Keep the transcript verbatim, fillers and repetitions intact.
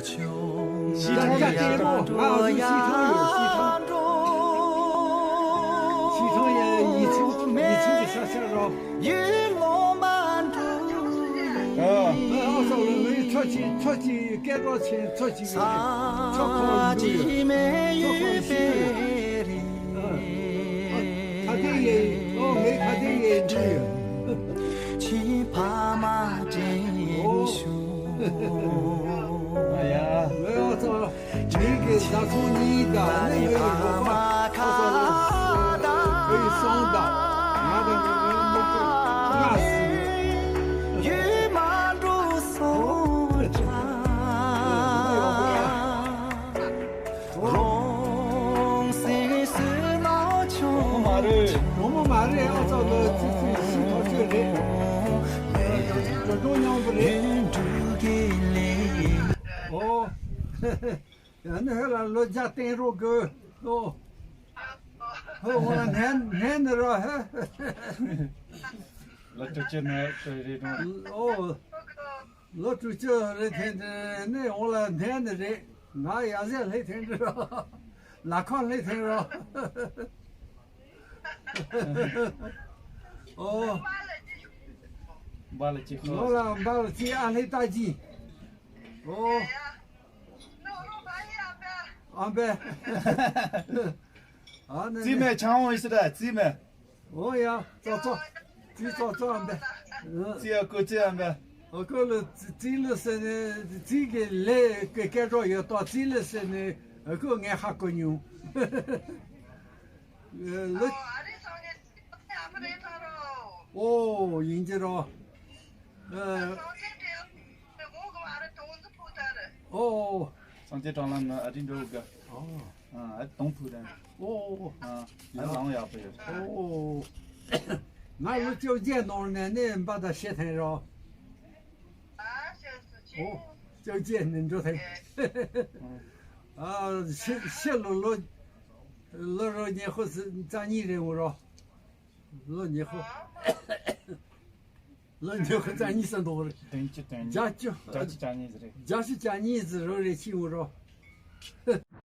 ཞིས་ཁྲོང་ཡ། ཞིས་ཁྲོང་ཡ། ཞིས་ཁྲོང་ཡ། ཡིག་ཚང་ཡིག་ཚང་གི་ས་ཆ་རོ། ཨ་ཨ་སོ་ལོ་ལོའི་ཚོ་གཅིག་ཚོ་གཅིག་སྐད་གྲོགས་ཆེན་ཚོ་གཅིག་ཡོད་རེད། ཚོ་ཁོ་རང་འདུག་ཡོད། ཚོ་ཁོ་རང་ཤི་ཡོད་རེད། ཨ་ཨ་ཁ་ཐེ་ཡེ། ཨོ་ངའི་ཁ་ཐེ་ཡེ་འདུག་ཡོད། ཕྱི་ཕ་མ་དྲིན་ཨོ་ཞུ། ཨ་ཡ། ལོས་ཨོ་ཚོ། མིང་གི་བཟའ་ཚང་གཉིས་དང་ནི་ངའི་སློབ་མ་ཁ་ས་ལ་ངའི་སོང་དང་ང་དང་ངའི་སློབ་མ་ལྔ་ཟིན། ཡུལ་མ་འགྲོ་སོང་ཁྲ། རོང་སེ་སེ་ནག་ཆུང་། རོང་མོ་མ་རེད། རོང་མོ་མ་རེད། ཨ་ཙག་ལོ་ཙི་ཙི་ཤི་ཐོག་ཆོས་རེད། འགྲོ་འགྲོ་མྱོང་བ་རེད། ཨོ། ཡང་ན་ཧེ་ལ་ལོ་བརྒྱ་བསྟེན་རོགས་དགོས། ཨོ། ཧོ་ཧོ་ལ་ནན་ནན་ནི་རོ་ཧེ། ལོ་དྲུག་ཅུ་ནས་ཤོད་རེད་དང་། ཨོ། ལོ་དྲུག་ཅུ་རེད་དེ་འདྲ་ནི་འོང་ལ་ནན་ནི་རེད། ང་ཡ་ཟེ་ལྷེ་ཐེན་འདྲ་རོ། ལ་ཁོ་ལྷེ་ཐེན་རོ། ཨོ། འབའ་ལ་ཅི་ཁོ། ལོ་ལ་འབའ་ལ་ཅི་ཨ་ལྷེ་ཏ་ཅི། ཨོ། ཨམ་པེ། ཨ་ནི་ཙི་མེ་ཆང་འོང་ཡི་སི་ར་ཙི་མེ། ཨོ་ཡ། ཙོ་ཙོ། ཙི་ཙོ་ཙོ་ཨམ་པེ། ཙི་ཨ་ཀོ་ཙི་ཨམ་པེ། ཨ་ཀོ་ལ་ཙི་ཙི་ལ་ཟེར་ནས་ཙི་གི་ལས་ཀྱི་སྐད་གྲོགས་ཡོད་དོ། ཙི་ལ་ཟེར་ནས་ཨ་ཀོ་ངས་ཧ་གོ་མྱོང་། ལ། ཨོ་ཡིན་གྱི་རོ། ཨ། ཨོ། སངས་རྒྱས་སྤྲང་ལམ་ན་ཨ་རི་འགྲོ་ག་ཨོ། ཨ་ཨ་དོང་ཕུ་རན། ཨོ། ཨ་ཨ་ལང་ཡག་པོ་ཡོད། ཨོ། ང་ལོ་བཅོ་བརྒྱད་ནང་ནས་ནི་འབའ་ད་ཤེས་ཐེན་རོ། ཨོ། བཅོ་བརྒྱད་ནས་འགྲོ་ཐེན། ཨ་ཤི་ཤི་ལོ་ལོ་ལོ་རོ་ཉི་ཤུ་རྩ་གཉིས་རེད་འོ་རོ། ལོ་ཉི་ཤུ། ལོ་ཉི་ཤུ་རྩ་གཉིས་སུ་འདུག་རེད། བདུན་ཅུ་དོན་གཉིས། བརྒྱད་ཅུ། བརྒྱད་ཅུ་གྱ་གཉིས་ཟིག་རེད། བརྒྱད་ཅུ་གྱ་གཉིས་ཟིག་རོ་རེ་ཕྱིན་འོང་རོ།